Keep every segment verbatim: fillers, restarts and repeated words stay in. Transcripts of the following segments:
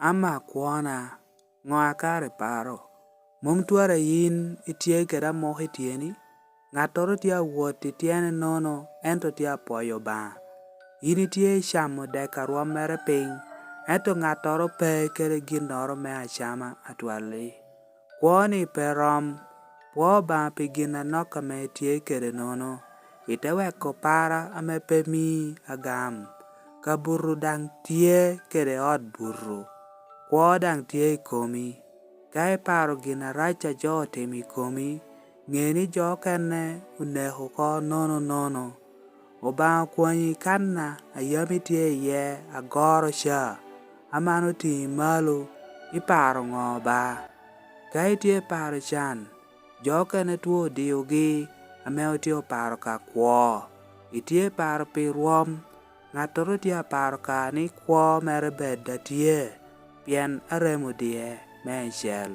Ama kwona, ŋo a kara iparo? Mom twara yin itye kede amoko i tyeni? Ŋattoro tye awot i tyene nono, ento tye apwoyo Obaŋa. Yin itye icamo dek a rwommere piny, ento ŋattoro pe kede ginnoro me acama atwal-li. Kwo-ni pe rom. Pwo Obaŋa pi gin anok ame itye kede nono, ite weko para ame pe mii agam. Kabuto daŋ tye kede ot buto. Kwo daŋ tye i komi. Ka iparo gin arac a jo otimo i komi, ŋe ni jo okene oneko oko nono nono. Obaŋa okwanyi i kanna a yam itye iye agoro ca, aman otiŋi malo, iparo ŋo ba? Ka itye i paro can, jo okene two odiogi ame otye oparo ka kwo. Itye i paro pi rwom, ŋattoro tye aparo ka ni kwo mere bed a tye, pien arem odie meicel.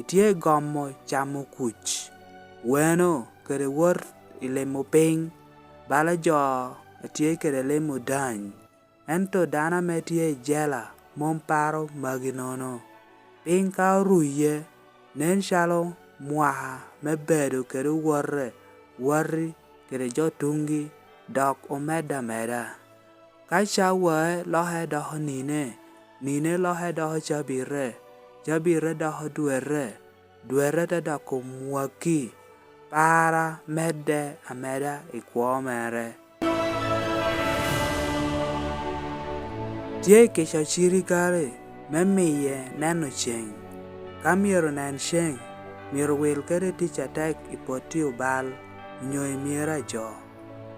Itye i gomo camo kuc, weno kede wot i limo piny, bala jo a tye kede limo dany. Ento dano ame tye i jela mom paro magi nono. Piny ka oruye, nen calo mwaka me bedo kede owote wati kede jo tuŋgi dok omedde ameda. Ka cawae loke doko nine, nine loke doko cabite, cabite doko dwete, dwete te doko mwaki, para medde ameda i kwo mere. Tye i kica cirikale me miye neno ceŋ. Ka myero nen ceŋ, myero wil kede tic atek i potti obal onyo i myero a jo.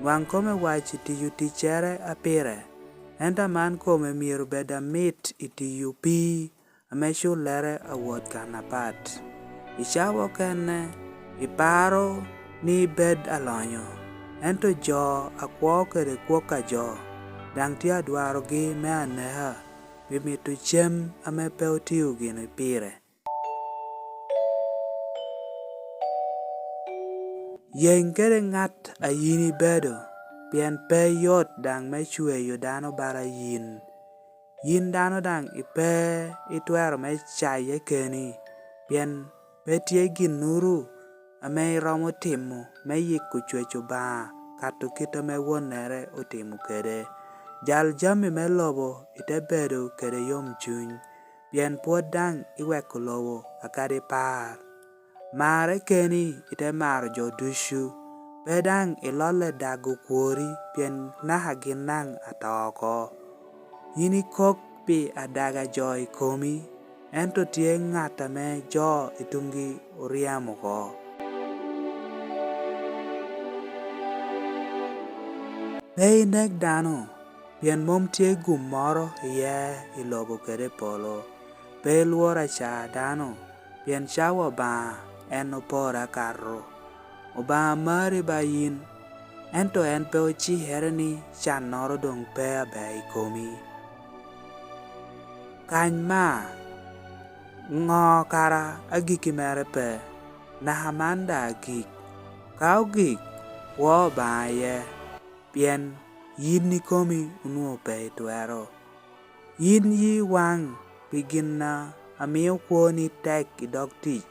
Nwaŋ kome wac i tiyo ticcere a pire, ento aman kome myero bed amit i tiyo pii ame cullere awot kan apat. I cawa okene, iparo ni ibed alonyo, ento jo akwo kede kwok a jo daŋ tye adwarogi me aneka pi mito cem ame pe otio gini pire. Yeny kede ŋat a yin ibedo, pien pe yot daŋ me cweyo dano bala yin. Yin dano daŋ ipe itwero me caye keni, pien pe tye ginnuru ame iromo timo me yiko cwec Obaŋa kato kit ame wonnere otimo kede. Jal jami me lobo ite bedo kede yomcuny, pien pwod daŋ iweko lobo akadi par. Marre keni ite maro jo ducu, pe daŋ ilolle dago kwori, pien naka gin daŋ ato oko. Yin ikok pi adaga jo i komi, ento tye ŋat ame jo i tuŋgi oryemo oko. Pe inek dano, pien mom tye gum moro iye i lobo kede i polo. Pe ilwor aca dano, pien cawa Obaŋa en oporo akato. Obaŋa mari ba yin, ento en pe ocikere ni cannoro doŋ pe aber i komi. Kany ma, ŋo kara agikki mere pe? Naka man daŋ agik. Ka ogik, pwo Obaŋa iye, pien yin ikomi onwoŋo pe itwero. Yin yi waŋ pi gin a mio kwoni tek i dog tic.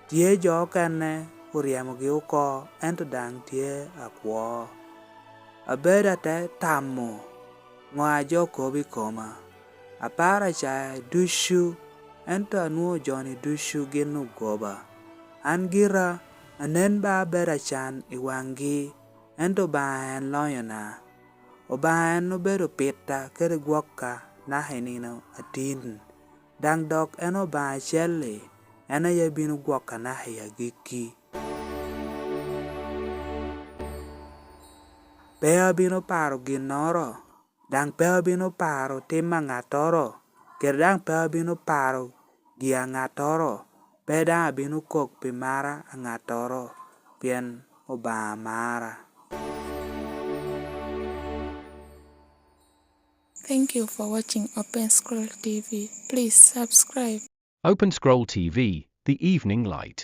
Tye jo okene oryemogi oko, ento daŋ tye akwo. Abedo ate tamo ŋo a jo kobo i koma. Aparo acae ducu, ento anwoŋo jo-ni ducu gin ogoba. An gira anen ba abedo acan i waŋgi, ento Obaŋa en loyona. Obaŋa en obedo pitta kede gwokka naka i nino atin, daŋ dok en Obaŋa acel-li, en aye bino gwokka naka i agikki. Pe abino paro ginnoro, daŋ pe abino paro tim a ŋattoro, kede daŋ pe abino paro gi a ŋattoro, pe daŋ abino kok pi mara a ŋattoro, pien Obaŋa mara. Thank you for watching Open Scroll T V. Please subscribe. Open Scroll T V, the evening light.